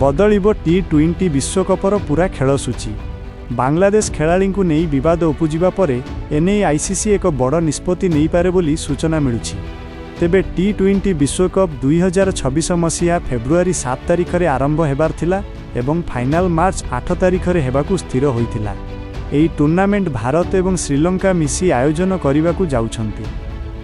ବଦଳିବ ଟି-20 ବିଶ୍ୱକପର ପୂରା ଖେଳସୂଚୀ। ବାଂଲାଦେଶ ଖେଳାଳିଙ୍କୁ ନେଇ ବିବାଦ ଉପୁଜିବା ପରେ ଏନେଇ ଆଇସିସି ଏକ ବଡ଼ ନିଷ୍ପତ୍ତି ନେଇପାରେ ବୋଲି ସୂଚନା ମିଳୁଛି। ତେବେ ଟି-20 ବିଶ୍ୱକପ୍ 2026 ମସିହା ଫେବୃଆରୀ 7 ତାରିଖରେ ଆରମ୍ଭ ହେବାର ଥିଲା ଏବଂ ଫାଇନାଲ ମାର୍ଚ୍ଚ 8 ତାରିଖରେ ହେବାକୁ ସ୍ଥିର ହୋଇଥିଲା। ଏହି ଟୁର୍ଣ୍ଣାମେଣ୍ଟ ଭାରତ ଏବଂ ଶ୍ରୀଲଙ୍କା ମିଶି ଆୟୋଜନ କରିବାକୁ ଯାଉଛନ୍ତି।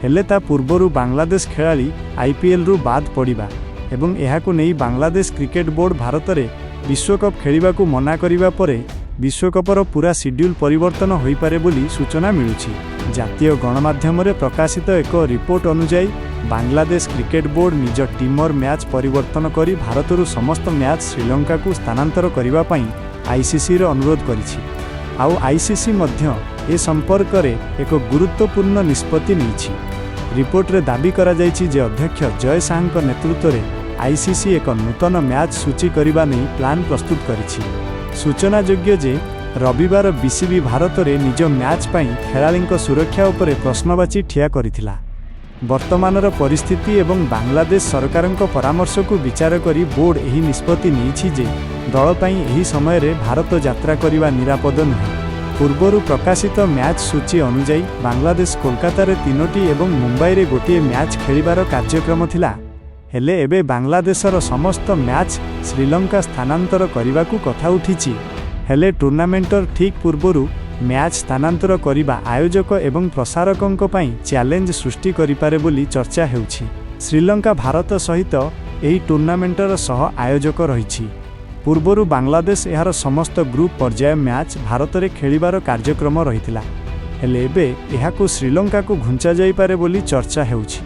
ହେଲେ ତା ପୂର୍ବରୁ ବାଂଲାଦେଶ ଖେଳାଳି ଆଇପିଏଲ୍ରୁ ବାଦ୍ ପଡ଼ିବା ଏବଂ ଏହାକୁ ନେଇ ବାଂଲାଦେଶ କ୍ରିକେଟ ବୋର୍ଡ ଭାରତରେ ବିଶ୍ୱକପ୍ ଖେଳିବାକୁ ମନା କରିବା ପରେ ବିଶ୍ୱକପର ପୂରା ସିଡ୍ୟୁଲ୍ ପରିବର୍ତ୍ତନ ହୋଇପାରେ ବୋଲି ସୂଚନା ମିଳୁଛି। ଜାତୀୟ ଗଣମାଧ୍ୟମରେ ପ୍ରକାଶିତ ଏକ ରିପୋର୍ଟ ଅନୁଯାୟୀ, ବାଂଲାଦେଶ କ୍ରିକେଟ ବୋର୍ଡ ନିଜ ଟିମର ମ୍ୟାଚ୍ ପରିବର୍ତ୍ତନ କରି ଭାରତରୁ ସମସ୍ତ ମ୍ୟାଚ୍ ଶ୍ରୀଲଙ୍କାକୁ ସ୍ଥାନାନ୍ତର କରିବା ପାଇଁ ଆଇସିସିର ଅନୁରୋଧ କରିଛି। ଆଉ ଆଇସିସି ମଧ୍ୟ ଏ ସମ୍ପର୍କରେ ଏକ ଗୁରୁତ୍ୱପୂର୍ଣ୍ଣ ନିଷ୍ପତ୍ତି ନେଇଛି। ରିପୋର୍ଟରେ ଦାବି କରାଯାଇଛି ଯେ ଅଧ୍ୟକ୍ଷ ଜୟ ଶାହଙ୍କ ନେତୃତ୍ୱରେ ଆଇସିସି ଏକ ନୂତନ ମ୍ୟାଚ୍ ସୂଚୀ କରିବା ନେଇ ପ୍ଲାନ୍ ପ୍ରସ୍ତୁତ କରିଛି। ସୂଚନାଯୋଗ୍ୟ ଯେ ରବିବାର ବିସିବି ଭାରତରେ ନିଜ ମ୍ୟାଚ୍ ପାଇଁ ଖେଳାଳିଙ୍କ ସୁରକ୍ଷା ଉପରେ ପ୍ରଶ୍ନବାଚୀ ଠିଆ କରିଥିଲା। ବର୍ତ୍ତମାନର ପରିସ୍ଥିତି ଏବଂ ବାଂଲାଦେଶ ସରକାରଙ୍କ ପରାମର୍ଶକୁ ବିଚାର କରି ବୋର୍ଡ ଏହି ନିଷ୍ପତ୍ତି ନେଇଛି ଯେ ଦଳ ପାଇଁ ଏହି ସମୟରେ ଭାରତ ଯାତ୍ରା କରିବା ନିରାପଦ ନୁହେଁ। ପୂର୍ବରୁ ପ୍ରକାଶିତ ମ୍ୟାଚ୍ ସୂଚୀ ଅନୁଯାୟୀ, ବାଂଲାଦେଶ କୋଲକାତାରେ ତିନୋଟି ଏବଂ ମୁମ୍ବାଇରେ ଗୋଟିଏ ମ୍ୟାଚ୍ ଖେଳିବାର କାର୍ଯ୍ୟକ୍ରମ ଥିଲା। ହେଲେ ଏବେ ବାଂଲାଦେଶର ସମସ୍ତ ମ୍ୟାଚ୍ ଶ୍ରୀଲଙ୍କା ସ୍ଥାନାନ୍ତର କରିବାକୁ କଥା ଉଠିଛି। ହେଲେ ଟୁର୍ଣ୍ଣାମେଣ୍ଟର ଠିକ୍ ପୂର୍ବରୁ ମ୍ୟାଚ୍ ସ୍ଥାନାନ୍ତର କରିବା ଆୟୋଜକ ଏବଂ ପ୍ରସାରକଙ୍କ ପାଇଁ ଚ୍ୟାଲେଞ୍ଜ ସୃଷ୍ଟି କରିପାରେ ବୋଲି ଚର୍ଚ୍ଚା ହେଉଛି। ଶ୍ରୀଲଙ୍କା ଭାରତ ସହିତ ଏହି ଟୁର୍ଣ୍ଣାମେଣ୍ଟର ସହ ଆୟୋଜକ ରହିଛି। ପୂର୍ବରୁ ବାଂଲାଦେଶ ଏହାର ସମସ୍ତ ଗ୍ରୁପ୍ ପର୍ଯ୍ୟାୟ ମ୍ୟାଚ୍ ଭାରତରେ ଖେଳିବାର କାର୍ଯ୍ୟକ୍ରମ ରହିଥିଲା। ହେଲେ ଏବେ ଏହାକୁ ଶ୍ରୀଲଙ୍କାକୁ ଘୁଞ୍ଚାଯାଇପାରେ ବୋଲି ଚର୍ଚ୍ଚା ହେଉଛି।